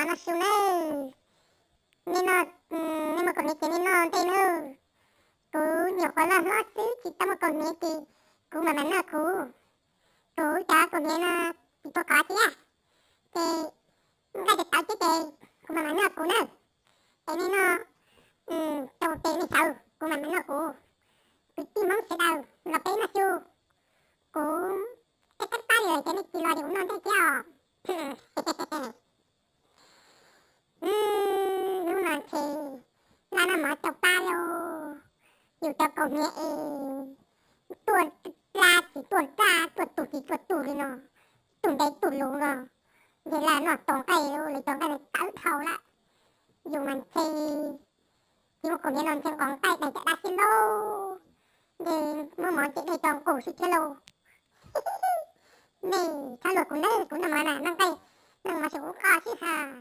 Noj su nawb. Nej noj, nej muaj kaus hniav ces nej noj ntej nawb. Kuv nyuam qhuav loj hlob xwb tsis tau muaj kaus hniav ces kuv mam mam noj kuv. Kuv cov kaus hniav no tsis pub qhov thiab, ces nqaij tawv tawv thiab ces kuv mam mam noj kuv nawb. Es nej noj, rau tes nej sawv, kuv mam mam noj kuv. Kwv tij Hmoob sawv daws los peb noj su. Kuv tej kab pab li lawm ces nej tsis los ces kuv noj ntej thiab os. Hnub no ces laj noj mov rau pab lauj. Yus cov kaus hniav es tuaj dab tsis tuaj dab, tuaj tug tsis tuaj tug li no, tug ntev tug luv no, ces laj noj tau nqaij lauj, lawv cov nqaij tawv dhau lawm. Yus mas ntshe tsis muaj kaus hniav no ntshe nqos nqaij daim caj dab xwb lauj. Ces muab mov ces dej tso nqus xwb thiab lauj. Nej txhob luag kuv nawb, kuv noj mov na, noj nqaij, noj mov ces kuv qoj xwb has.